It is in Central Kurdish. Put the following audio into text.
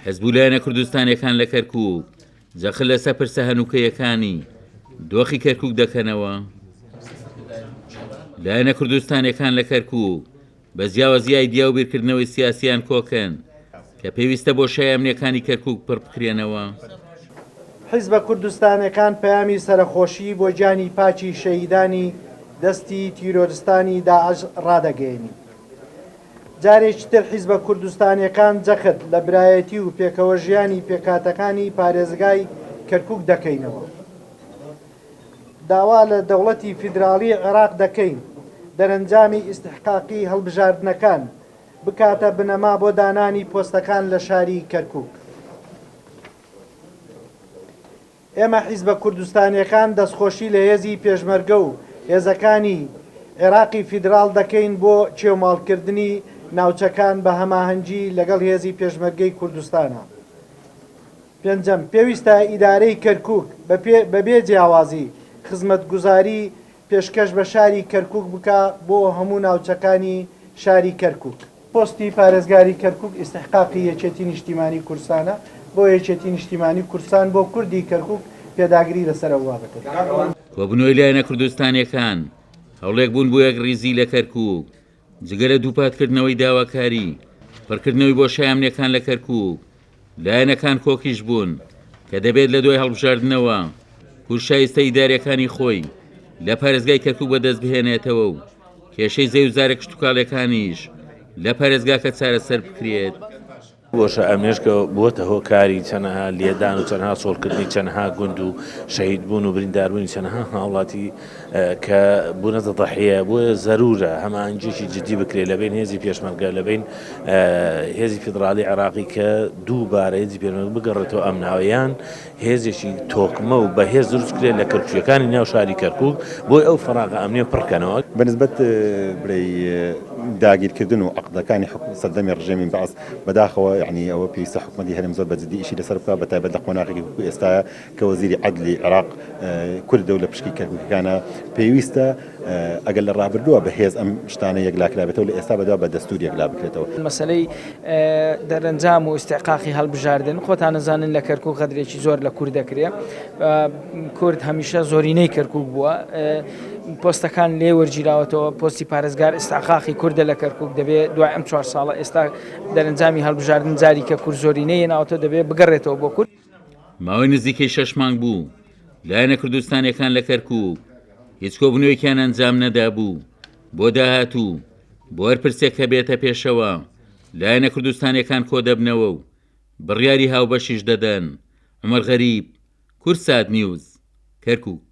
حزب و لایەنە کوردستانیەکان لە کەرکوک جەخت لەسەر پرسە هەنووکەیەکانی دۆخی کەرکوک دەکەنەوە. لایەنە کوردستانیەکان لە کەرکوک بە جیاوازی ئایدیا و بیرکردنەوەی سیاسیان کۆکن کە پێویستە بۆشای ئەمنیەکانی کەرکوک پڕ بکرێنەوە. حیزبە کوردستانیەکان پەیامی سەرەخۆشی بۆ گیانی پاکی شەهیدانی دەستی تیرۆرستانی داعش ڕادەگەیەنین. جارێکی تر حیزبە کوردستانیەکان جەخت لە برایەتی و پێکەوەژیانی پێکهاتەکانی پارێزگای کەرکوک دەکەینەوە. داوا لە دەوڵەتی فیدراڵی عێراق دەکەین دەرەنجامی ئیستحقاقی هەڵبژاردنەکان بکاتە بنەما بۆ دانانی پۆستەکان لە شاری کەرکوک. ئێمە حیزبە کوردستانیەکان دەستخۆشی لە هێزی پێشمەرگە و هێزەکانی عێراقی فیدراڵ دەکەین بۆ کێوماڵکردنی ناوچەکان بە هەماهەنگی لەگەڵ هێزی پێشمەرگەی کوردستانە. پێنجەم، پێویستە ئیدارەی کەرکوک بەبێ جیاوازی خزمەتگوزاری پێشکەش بە شاری کەرکوک بکا بۆ هەموو ناوچەکانی شاری کەرکوک. پۆستی پارێزگاری کەرکوک ئیستحقاقی یەکێتی نیشتیمانی کوردستانە، بۆ یەکێتی نیشتیمانی کوردستان بۆ کوردی کەرکوک پێداگری لەسەر ئەو بابەتە دەکەین. کۆبوونەوەی لایەنە کوردستانیەکان هەوڵێک بوون بۆ یەکڕیزی لە کەرکوک، جگە لە دووپاتکردنەوەی داواکاری پڕکردنەوەی بۆشای ئەمنیەکان لە کەرکوک، لایەنەکان کۆکیش بوون کە دەبێت لە دوای هەڵبژاردنەوە کورد شایستە ئیداریەکانی خۆی لە پارێزگای کەرکوک بەدەست بهێنێتەوە و کێشەی زەوی و زارە کشتوکاڵیەکانیش لە پارێزگاکە چارەسەر بکرێت. بۆشە ئەمنیش کە بووەتە هۆکاری چەنەها لێدان و چەنەها چۆڵکردنی چەنەها گوند و شەهیدبوون و برینداربوونی چەنەها هاوڵاتی کە بوونەتە ضحیە، بۆیە زەرورە هەماهەنگیەکی جدی بکرێت لە بەین هێزی پێشمەرگە لە بەین هێزی فیدراڵی عێراقی کە دووبارە هێزی پێشمەرگە بگەڕێتەوە ئەم ناوە یان هێزێکی تۆکمە و بەهێز دروست بکرێت لە کەرکوکیەکانی ناو شاری کەرکوک بۆی ئەو فەراغە ئەمنیە پڕکەنەوە. بەنسبەت بڵێی داگیرکردن و عەقدەکانی سەردەمی ڕژێمی بەعس بەداخەوە یەعنی ئەوە پێویستە حکومەتی هەرێم زۆر بە جدی ئیشی لەسەر بکات بەتایبەت لە قۆناغێکی وەکو ئێستایا کە وەزیری عەدلی عێراق کوردە و لە پشکی کەرکوکەکانە پێویستە ئەگەر لە ڕابردووە بە هێز ئەم شتانە یەکلاکرابێتەوە لە ئێستا بەدوا بە دەستور یەکلا بکرێتەوە. مەسەلەی دەرەنجام و ئیستحقاقی هەڵبژاردن خۆتان ئەزانن لە کەرکوک غەدرێکی زۆر لە کورد دەکرێ کورد هەمیشە زۆرینەی کەرکوک بووە پۆستەکان لێ وەرگیراوەتەوە پۆستی پارێزگار ئیستحقاقی کوردە لە کەرکوک دەبێ دوای ئەم چوار ساڵە ئێستا دەرەنجامی هەڵبژاردن جاری کە کورد زۆرینەی ناوەتە دەبێ بگەڕێتەوە بۆ کورد. ماوەی نزیکەی شەش مانگ بوو لایەنە کوردستانیەکان لە کەرکوک هیچ کۆبوونەوەیەکیان ئەنجام نەدابوو بۆ داهاتوو بۆ هەر پرسێک کە بێتە پێشەوە لایەنە کوردستانیەکان کۆدەبنەوە و بڕیاری هاوبەشیش دەدەن عومەر غەریب، کوردسات نیوز، کەرکوک.